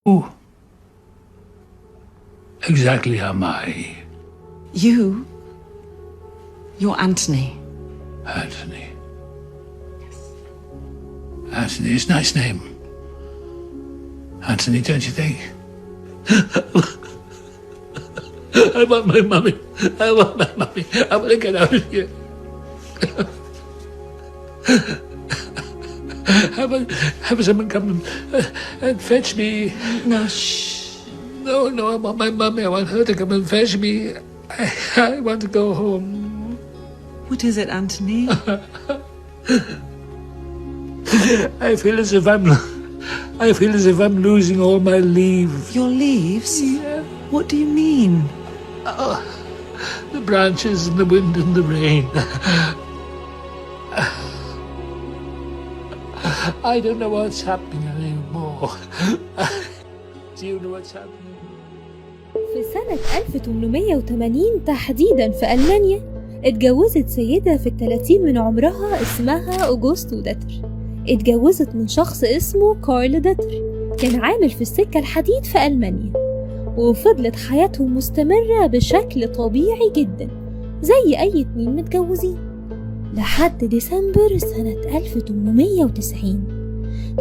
Who exactly am I? You? You're Anthony. Anthony. Anthony is a nice name. Anthony, don't you think? I want my mummy. I want my mummy. I want to get out of here. Have someone come and fetch me. No, shh. No, no, I want my mummy. I want her to come and fetch me. I want to go home. What is it, Anthony? I feel as if I'm losing all my leaves. Your leaves? Yeah. What do you mean? Oh, the branches and the wind and the rain. I don't know what's happening anymore. Do you know what's happening? في سنة 1880 تحديدا في ألمانيا اتجوزت سيدة في 30 من عمرها اسمها أوغوستو داتر. اتجوزت من شخص اسمه كارل داتر، كان عامل في السكة الحديد في ألمانيا، وفضلت حياتهم مستمرة بشكل طبيعي جدا زي أي اتنين متجوزين لحد ديسمبر سنة 1890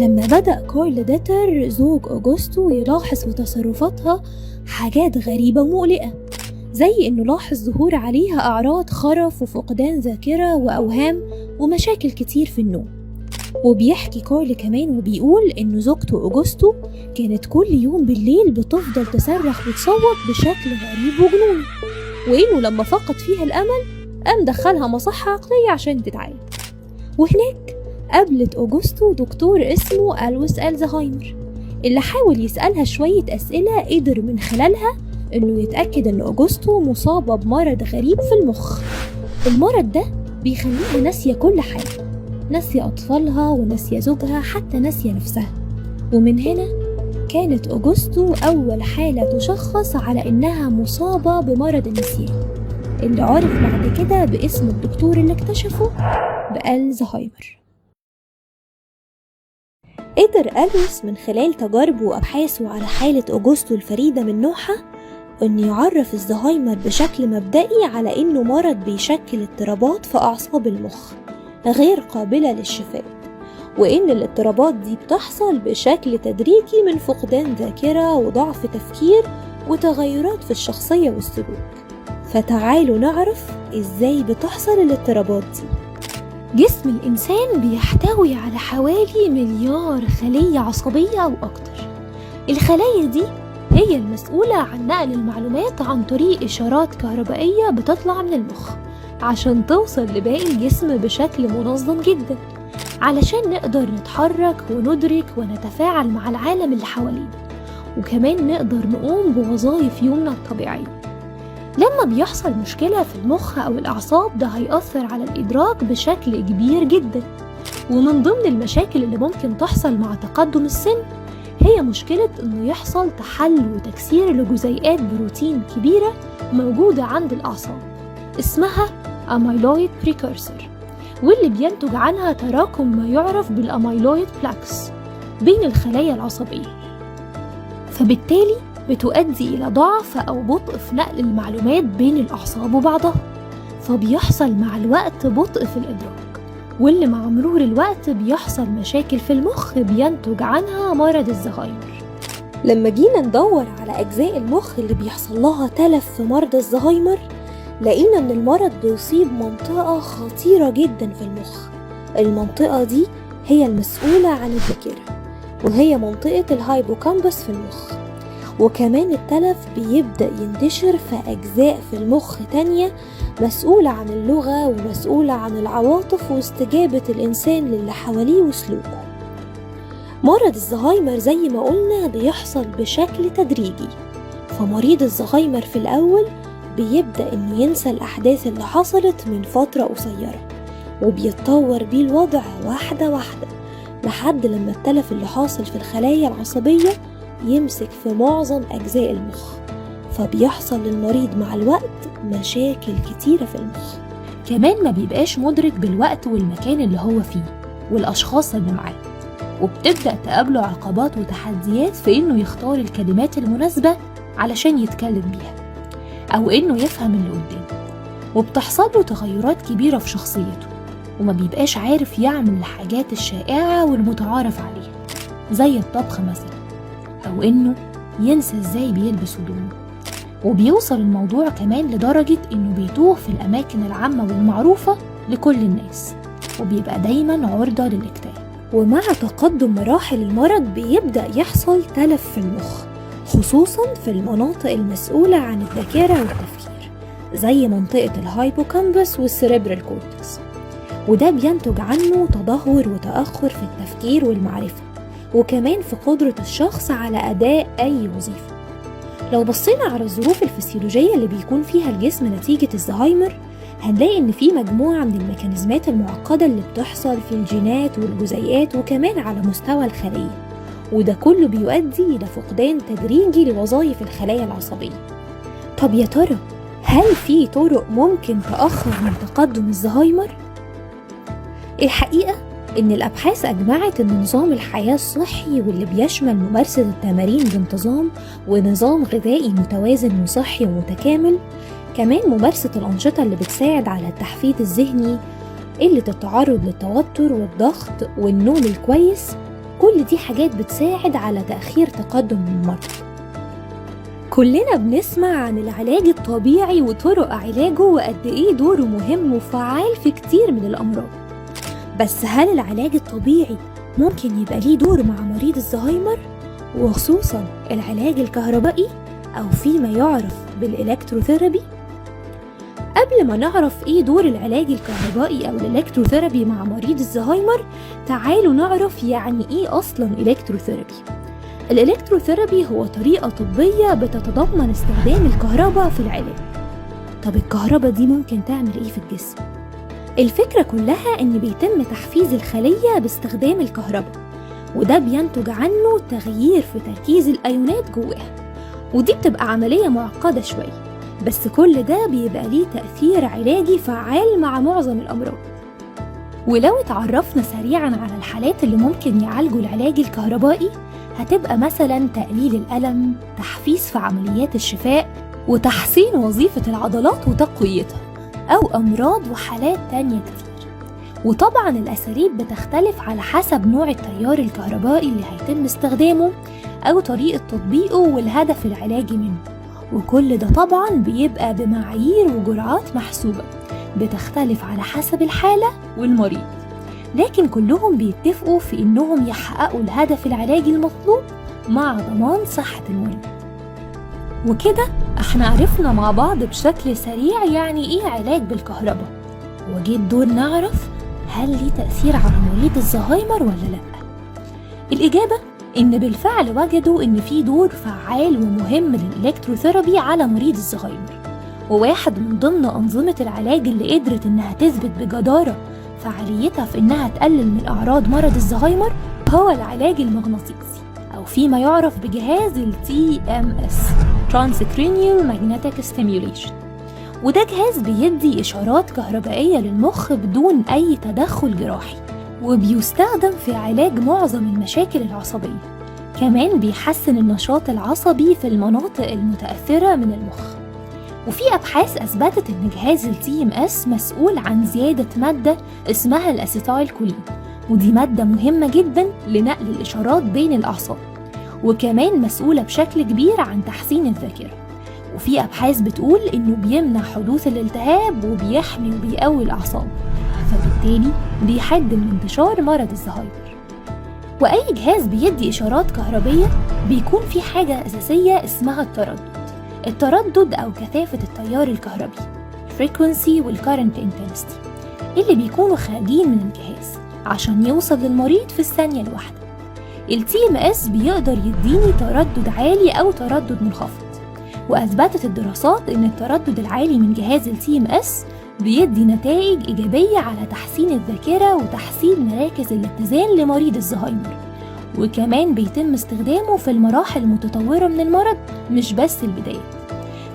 لما بدأ كارل داتر زوج أوغوستو يلاحظ في تصرفاتها حاجات غريبة ومقلقة، زي إنه لاحظ ظهور عليها أعراض خرف وفقدان ذاكرة وأوهام ومشاكل كتير في النوم. وبيحكي كارل كمان وبيقول إن زوجته أوغوستو كانت كل يوم بالليل بتفضل تصرخ وتصوت بشكل غريب وجنوني، وإنه لما فقد فيها الأمل قام دخلها مصحة عقلية عشان تتعالج. وهناك قابلت أوغوستو دكتور اسمه ألويس ألزهايمر، اللي حاول يسألها شوية أسئلة قدر من خلالها إنه يتأكد إن أوغوستو مصابة بمرض غريب في المخ. المرض ده بيخليها ناسية كل حاجة، ناسية أطفالها وناسية زوجها، حتى ناسية نفسها. ومن هنا كانت أوغوستو أول حالة تشخص على إنها مصابة بمرض النسيان، اللي عرف بعد كده باسم الدكتور اللي اكتشفه بألزهايمر. قدر ألويس من خلال تجاربه وأبحاثه على حالة أوغوستو الفريدة من نوعها إنه يعرف الزهايمر بشكل مبدئي على إنه مرض بيشكل اضطرابات في أعصاب المخ غير قابلة للشفاء، وإن الاضطرابات دي بتحصل بشكل تدريجي من فقدان ذاكرة وضعف تفكير وتغيرات في الشخصية والسلوك. فتعالوا نعرف إزاي بتحصل الاضطرابات دي. جسم الإنسان بيحتوي على حوالي 1 مليار خلية عصبية أو أكتر. الخلايا دي هي المسؤولة عن نقل المعلومات عن طريق إشارات كهربائية بتطلع من المخ عشان توصل لباقي الجسم بشكل منظم جدا، علشان نقدر نتحرك وندرك ونتفاعل مع العالم اللي حوالينا، وكمان نقدر نقوم بوظائف يومنا الطبيعية. لما بيحصل مشكلة في المخ أو الأعصاب ده هيأثر على الإدراك بشكل كبير جدا. ومن ضمن المشاكل اللي ممكن تحصل مع تقدم السن هي مشكلة إنه يحصل تحلل وتكسير لجزيئات بروتين كبيرة موجودة عند الأعصاب اسمها amyloid precursor، واللي بينتج عنها تراكم ما يعرف بال amyloid plaques بين الخلايا العصبية، فبالتالي بتؤدي إلى ضعف أو بطء في نقل المعلومات بين الأعصاب وبعضها، فبيحصل مع الوقت بطء في الإدراك، واللي مع مرور الوقت بيحصل مشاكل في المخ بينتج عنها مرض الزهايمر. لما جينا ندور على أجزاء المخ اللي بيحصل لها تلف في مرضى الزهايمر لقينا إن المرض بيصيب منطقة خطيرة جدا في المخ. المنطقة دي هي المسؤولة عن الذاكرة، وهي منطقة ال hippocampus في المخ. وكمان التلف بيبدأ ينتشر في أجزاء في المخ تانية مسؤولة عن اللغة ومسؤولة عن العواطف واستجابة الإنسان للي حواليه وسلوكه. مرض الزهايمر زي ما قلنا بيحصل بشكل تدريجي، فمريض الزهايمر في الأول بيبدأ إنه ينسى الأحداث اللي حصلت من فترة قصيرة، وبيتطور بيه الوضع واحدة واحدة لحد لما التلف اللي حاصل في الخلايا العصبية يمسك في معظم أجزاء المخ، فبيحصل للمريض مع الوقت مشاكل كتيرة في المخ. كمان ما بيبقاش مدرك بالوقت والمكان اللي هو فيه والأشخاص اللي معاه، وبتبدأ تقابله عقبات وتحديات في إنه يختار الكلمات المناسبة علشان يتكلم بيها أو إنه يفهم اللي قدامه، وبتحصل له تغيرات كبيرة في شخصيته، وما بيبقاش عارف يعمل الحاجات الشائعة والمتعارف عليها زي الطبخ مثلا، أو إنه ينسى إزاي بيلبس هدومه. وبيوصل الموضوع كمان لدرجة إنه بيتوه في الأماكن العامة والمعروفة لكل الناس، وبيبقى دايما عرضة للاكتئاب. ومع تقدم مراحل المرض بيبدأ يحصل تلف في المخ، خصوصا في المناطق المسؤولة عن الذاكرة والتفكير زي منطقة ال hippocampus وال cerebral cortex، وده بينتج عنه تدهور وتأخر في التفكير والمعرفة، وكمان في قدرة الشخص على أداء أي وظيفة. لو بصينا على الظروف الفسيولوجية اللي بيكون فيها الجسم نتيجة الزهايمر، هنلاقي إن في مجموعة من الميكانيزمات المعقدة اللي بتحصل في الجينات والجزيئات وكمان على مستوى الخلية، وده كله بيؤدي إلى فقدان تدريجي لوظائف الخلايا العصبية. طب يا ترى هل في طرق ممكن تأخر من تقدم الزهايمر؟ الحقيقة إن الأبحاث أجمعت إن نظام الحياة الصحي واللي بيشمل ممارسة التمارين بانتظام ونظام غذائي متوازن وصحي ومتكامل، كمان ممارسة الأنشطة اللي بتساعد على التحفيز الذهني، قلة التعرض للتوتر والضغط والنوم الكويس، كل دي حاجات بتساعد على تأخير تقدم المرض. كلنا بنسمع عن العلاج الطبيعي وطرق علاجه وقد إيه دوره مهم وفعال في كتير من الأمراض، بس هل العلاج الطبيعي ممكن يبقى ليه دور مع مريض الزهايمر؟ وخصوصا العلاج الكهربائي أو فيما يعرف بال electrotherapy؟ قبل ما نعرف إيه دور العلاج الكهربائي أو ال electrotherapy مع مريض الزهايمر، تعالوا نعرف يعني إيه أصلاً electrotherapy. ال electrotherapy هو طريقة طبية بتتضمن استخدام الكهرباء في العلاج. طب الكهرباء دي ممكن تعمل إيه في الجسم؟ الفكرة كلها إن بيتم تحفيز الخلية باستخدام الكهرباء، وده بينتج عنه تغيير في تركيز الأيونات جواها، ودي بتبقى عملية معقدة شوية، بس كل ده بيبقى ليه تأثير علاجي فعال مع معظم الأمراض. ولو اتعرفنا سريعا على الحالات اللي ممكن يعالجوا العلاج الكهربائي، هتبقى مثلا تقليل الألم، تحفيز في عمليات الشفاء، وتحسين وظيفة العضلات وتقويتها، أو أمراض وحالات تانية كتير. وطبعا الأساليب بتختلف على حسب نوع التيار الكهربائي اللي هيتم استخدامه أو طريقة تطبيقه والهدف العلاجي منه، وكل ده طبعا بيبقى بمعايير وجرعات محسوبة بتختلف على حسب الحالة والمريض، لكن كلهم بيتفقوا في إنهم يحققوا الهدف العلاجي المطلوب مع ضمان صحة المريض. وكده احنا عرفنا مع بعض بشكل سريع يعني ايه علاج بالكهرباء، وجه الدور نعرف هل ليه تأثير على مريض الزهايمر ولا لأ. الإجابة إن بالفعل وجدوا إن في دور فعال ومهم لل electrotherapy على مريض الزهايمر، وواحد من ضمن أنظمة العلاج اللي قدرت إنها تثبت بجدارة فعاليتها في إنها تقلل من أعراض مرض الزهايمر هو العلاج المغناطيسي، أو فيما يعرف بجهاز ال TMS Transcranial Magnetic Stimulation. وده جهاز بيدي إشارات كهربائية للمخ بدون أي تدخل جراحي، وبيستخدم في علاج معظم المشاكل العصبية. كمان بيحسن النشاط العصبي في المناطق المتأثرة من المخ. وفي أبحاث أثبتت إن جهاز ال TMS مسؤول عن زيادة مادة اسمها ال acetylcholine، ودي مادة مهمة جدا لنقل الإشارات بين الأعصاب، وكمان مسؤولة بشكل كبير عن تحسين الذاكرة. وفي أبحاث بتقول إنه بيمنع حدوث الالتهاب وبيحمي وبيقوي الأعصاب، فبالتالي بيحد من انتشار مرض الزهايمر. وأي جهاز بيدي إشارات كهربية بيكون في حاجة أساسية اسمها التردد. التردد أو كثافة التيار الكهربي frequency وال current intensity اللي بيكونوا خارجين من الجهاز عشان يوصل للمريض في الثانية الواحدة. ال TMS بيقدر يديني تردد عالي أو تردد منخفض، وأثبتت الدراسات إن التردد العالي من جهاز ال TMS بيدي نتائج إيجابية على تحسين الذاكرة وتحسين مراكز الاتزان لمريض الزهايمر، وكمان بيتم استخدامه في المراحل المتطورة من المرض مش بس البداية.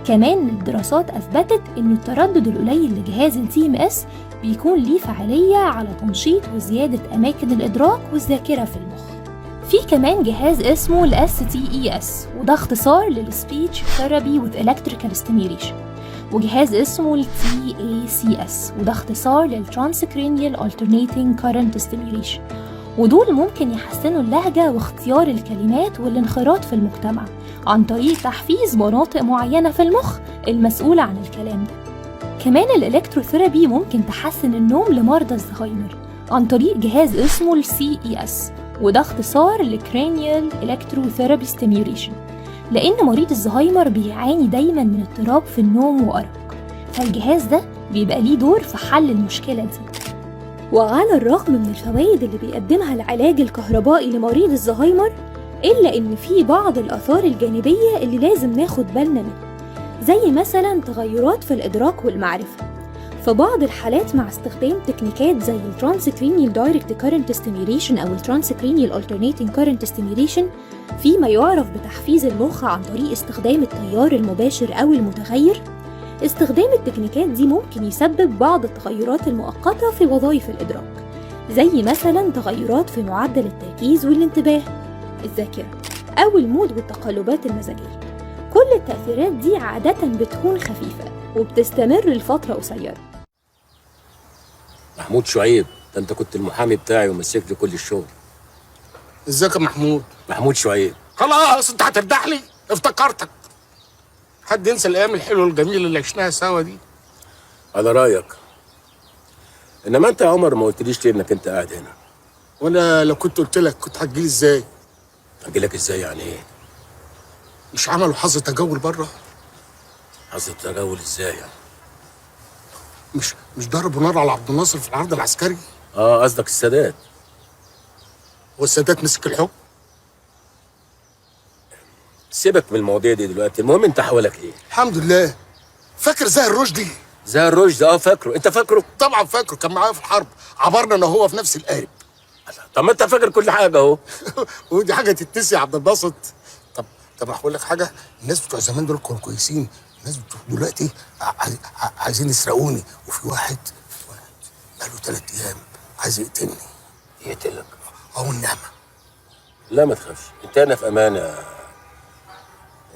كمان الدراسات أثبتت إن التردد القليل لجهاز ال TMS بيكون ليه فعالية على تنشيط وزيادة أماكن الإدراك والذاكرة في المخ. في كمان جهاز اسمه ال STES، وده اختصار لل Speech Therapy with Electrical Stimulation، وجهاز اسمه ال TACS، وده اختصار لل Transcranial Alternating Current Stimulation، ودول ممكن يحسنوا اللهجة واختيار الكلمات والانخراط في المجتمع عن طريق تحفيز مناطق معينة في المخ المسؤولة عن الكلام ده. كمان ال electrotherapy ممكن تحسن النوم لمرضى الزهايمر عن طريق جهاز اسمه ال CES، وده اختصار ل Cranial Electrotherapy Stimulation، لأن مريض الزهايمر بيعاني دايما من اضطراب في النوم وأرق، فالجهاز ده بيبقى ليه دور في حل المشكلة دي. وعلى الرغم من الفوائد اللي بيقدمها العلاج الكهربائي لمريض الزهايمر، إلا إن في بعض الآثار الجانبية اللي لازم ناخد بالنا منها، زي مثلا تغيرات في الإدراك والمعرفة. في بعض الحالات مع استخدام تكنيكات زي ال transcranial direct current stimulation أو ال transcranial alternating current stimulation، فيما يعرف بتحفيز المخ عن طريق استخدام التيار المباشر أو المتغير، استخدام التكنيكات دي ممكن يسبب بعض التغيرات المؤقتة في وظائف الإدراك، زي مثلا تغيرات في معدل التركيز والانتباه، الذاكرة، أو ال mood والتقلبات المزاجية. كل التأثيرات دي عادة بتكون خفيفة وبتستمر لفترة قصيرة. محمود شعيب، ده انت كنت المحامي بتاعي ومسكت لي كل الشغل. ازيك يا محمود؟ محمود شعيب. خلاص انت هترتاح لي، افتكرتك. حد ينسى الايام الحلوة الجميلة اللي عشناها سوا دي؟ على رايك. انما انت يا عمر ما قلتليش ليه انك انت قاعد هنا؟ وانا لو كنت قلت لك كنت هتجيلي ازاي؟ هجيلك ازاي يعني ايه؟ مش عملوا حظر تجول بره؟ حظر تجول ازاي يعني؟ مش ضربوا نار على عبد الناصر في العرض العسكري؟ اه قصدك السادات. والسادات مسك الحكم؟ سيبك من المواضيع دي دلوقتي، المهم انت حوالك ايه؟ الحمد لله. فاكر زاهر رشدي؟ زاهر رشدي اه فاكره، انت فاكره؟ طبعا فاكره، كان معايا في الحرب، عبرنا انا وهو في نفس القارب. طب ما انت فاكر كل حاجة اهو. ودي حاجة تتنسي يا عبد الباسط؟ طب هقول لك حاجة، الناس بتوع زمان دول كانوا كويسين، الناس بتوع دلوقتي عايزين يسرقوني، وفي واحد بقاله 3 ايام عايز يقتلني. يقتلك؟ اه والنعمة. لا ما تخافش، انت هنا في امان يا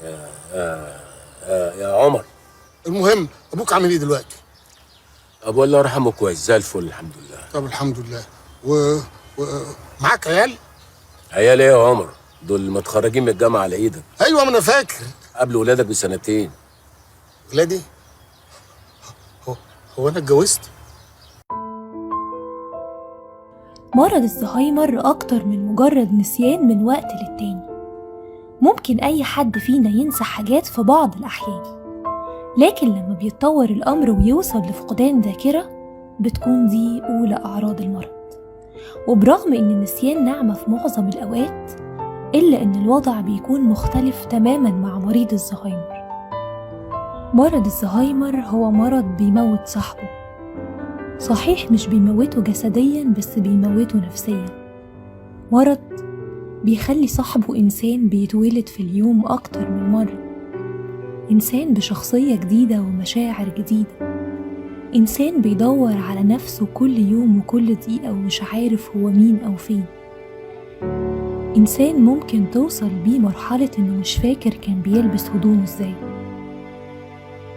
يا يا, يا عمر. المهم ابوك عامل ايه دلوقتي؟ ابويا الله يرحمه كويس زي الفل الحمد لله. طب الحمد لله. و معاك عيال؟ عيال ايه يا عمر؟ دول متخرجين من الجامعة على ايدك. ايوه ما انا فاكر. قبل ولادك بسنتين. ولادي؟ هو انا اتجوزت؟ مرض الزهايمر أكتر من مجرد نسيان من وقت للتاني. ممكن أي حد فينا ينسى حاجات في بعض الأحيان، لكن لما بيتطور الأمر ويوصل لفقدان ذاكرة بتكون دي أولى أعراض المرض. وبرغم إن النسيان نعمة في معظم الأوقات، إلا إن الوضع بيكون مختلف تماماً مع مريض الزهايمر. مرض الزهايمر هو مرض بيموت صاحبه. صحيح مش بيموته جسدياً، بس بيموته نفسياً. مرض بيخلي صاحبه إنسان بيتولد في اليوم أكتر من مرة، إنسان بشخصية جديدة ومشاعر جديدة، إنسان بيدور على نفسه كل يوم وكل دقيقة ومش عارف هو مين أو فين، إنسان ممكن توصل بيه مرحلة إنه مش فاكر كان بيلبس هدومه إزاي.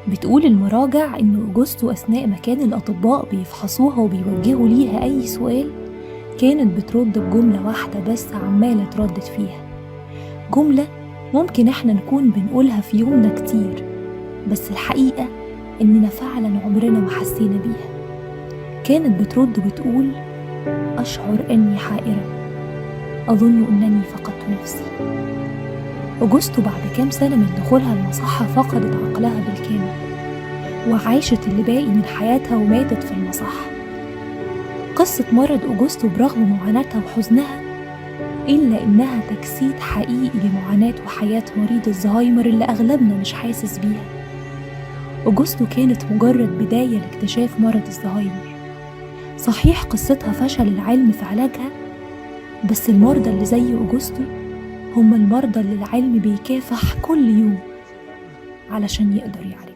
بتقول المراجع إن أوجوستو أثناء ما كان الأطباء بيفحصوها وبيوجهوا ليها أي سؤال كانت بترد بجملة واحدة بس عمالة تردد فيها، جملة ممكن إحنا نكون بنقولها في يومنا كتير، بس الحقيقة إننا فعلا عمرنا ما حسينا بيها. كانت بترد وتقول: أشعر أني حائرة، أظن أنني فقدت نفسي. أوجوستو بعد كام سنة من دخولها المصحة فقدت عقلها بالكامل، وعاشت اللي باقي من حياتها وماتت في المصحة. قصة مرض أوجوستو برغم معاناتها وحزنها، إلا إنها تجسيد حقيقي لمعاناة وحياة مريض الزهايمر اللي أغلبنا مش حاسس بيها. أوجوستو كانت مجرد بداية لاكتشاف مرض الزهايمر. صحيح قصتها فشل العلم في علاجها، بس المرضى اللي زي أوجوستو هم المرضى اللي العلم بيكافح كل يوم علشان يقدر يعالجهم.